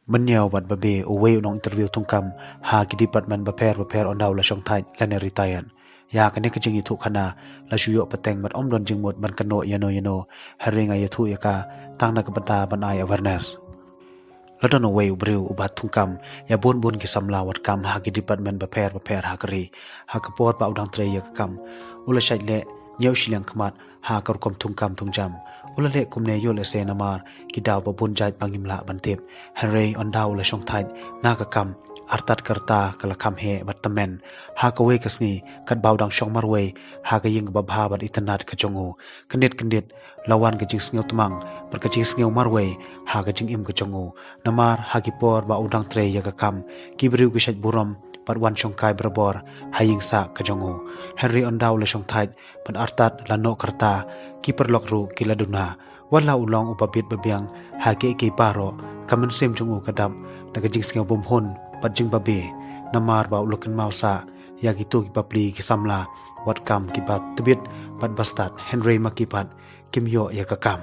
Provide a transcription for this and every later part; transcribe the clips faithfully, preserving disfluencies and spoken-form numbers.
Mynniaw bad babe uwei u nong interview thungkam ha ki department bapher bapher ynda u la shong thait lane retired. Ïa kane ka jingïathuh khana la shu ïoh pateng bad ym don jingmut ban kynnoh ïano ïano, hynrei nga ïathuh ïa ka tang na ka bynta ban ai awareness. La don uwei u briew uba thungkam ïa bun bun ki samla wat kam ha ki department bapher bapher ha ka ri. Ha ka por ba u dang trei ïa ka kam, u la shait leh hynñiew shiliang khmat ha ka rukom thungkam thungjam. U la leh kumne ïoh lehse namar ki daw ba bun jait ba ngim lah ban tip. Hynrei ynda u la shong thait na ka kam, artat ka rta ka la kham heh bad tymmen. Ha kawei ka sngi katba u dang shong marwei ha ka ïing kaba bha bad itynnad ka jong u, kyndit kyndit la wan ka jingsngew tmang bad ka jingsngew marwei ha ka jingim ka jong u. Namar ha ki por ba u dang trei ïa ka kam, ki briew ki shait burom bad wan shongkai barabor ha ïing sah ka jong u. Hynrei ynda u la shong thait bad artat la noh ka rta, ki paralok ruh ki la duna. Wat la u long uba bit ba biang ha kiei kiei baroh, ka mynsiem jong u ka dap na ka jingsngew bymhun bad jingbabe. Namar ba u la kynmaw sah ïa kito ki bapli ki samla wat kam kiba tbit bad ba stad, hynrei ma ki pat kim ïoh ïa ka kam.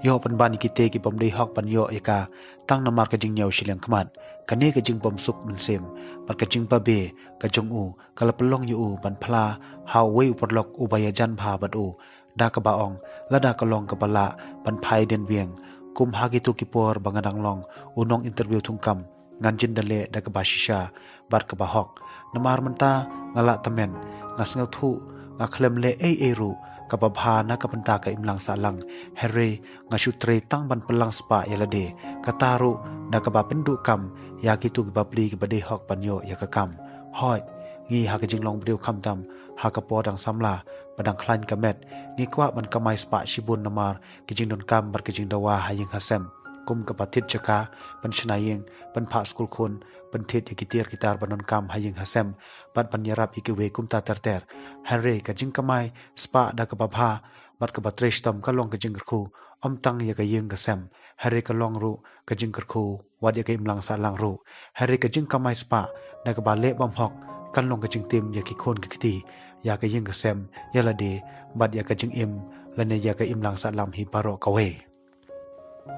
Ïoh pynban ïa kito ki bym dei hok ban ïoh ïa ka tang namar ka jinghynñiew shiliang khmat. Kane ka jingbymsuk mynsiem bad ka jingbabe ka jong u ka la pynlong ïa u ban phla ha uwei u paralok uba ïajan bha bad u, da kaba ong, lada ka long kaba lah ban phai dien biang kum ha kito ki por ba nga dang long u nong interview thungkam, ngan jin da leh da kaba shisha bad kaba hok. Namar mynta nga lah tymmen, nga sngewthuh nga khlem leh ei ei ruh kaba bha na ka bynta ka imlang sahlang, hynrei nga shu trei tang ban pynlang spah ïa lade, kata ruh da kaba pynduh kam ïa kito ki bapli kiba dei hok ban ïoh ïa ka kam. Hooid, ngi ha ka jinglong briew khamtam ha ka por dang samla ba dang khlaiñ ka met, ngi kwah ban kamai spah shibun namar ka jingdonkam bad ka jingdawa ha ïing ha sem, kum kaba thied jaka, pynshna ïing, pynphah skul khun, pynthied ïa ki tiar ki tar ban donkam ha ïing ha sem bad ban ïarap ïa kiwei kumta ter ter. Hynrei ka jingkamai spah da kaba bha bad kaba trei shitom ka long ka jingkyrkhu ym tang ïa ka ïing ka sem, hynrei ka long ruh ka jingkyrkhu wat ïa ka imlang sahlang ruh. Hynrei ka jingkamai spah da kaba leh bymhok kan long ka jingtim ïa ki khun ki kti, ïa ka ïing ka sem, ïa lade bad ïa ka jingim lane ïa ka imlang sahlang hi baroh kawei.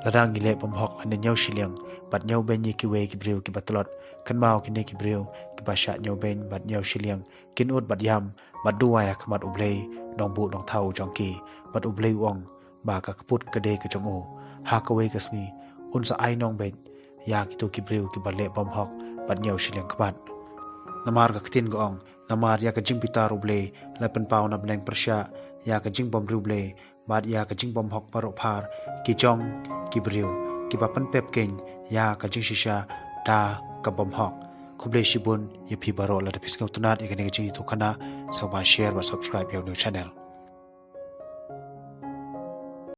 Lada ngi leh bymhok lane hynñiew shiliang bad hynñiewbeiñ ïa kiwei ki briew kiba tlot, kynmaw kine ki briew kiba shah hynñiewbeiñ bad hynñiew shiliang kin ud bad ïam bad duwai ha khmat U Blei, Nongbuh Nongthaw jong ki, bad U Blei u ong ba ka kput ka dei ka jong u. Ha kawei ka sngi un sa ai nong beit ïa kito ki briew kiba leh bymhok bad hynñiew shiliang khmat. Namar ka ktien ka ong, namar ïa ka jingbitar U Blei la pynpaw na bneng pyrshah ïa ka jingbymriewblei bad ïa ka jingbymhok baroh phar ki jong ki briew kiba pynpep keiñ ïa ka jingshisha da ka bymhok. Khublei shibun ïa phi baroh, lada phi sngewtynnad ïa kane ka jingïathuh khana, sngewbha share bad subscribe ïa u new channel.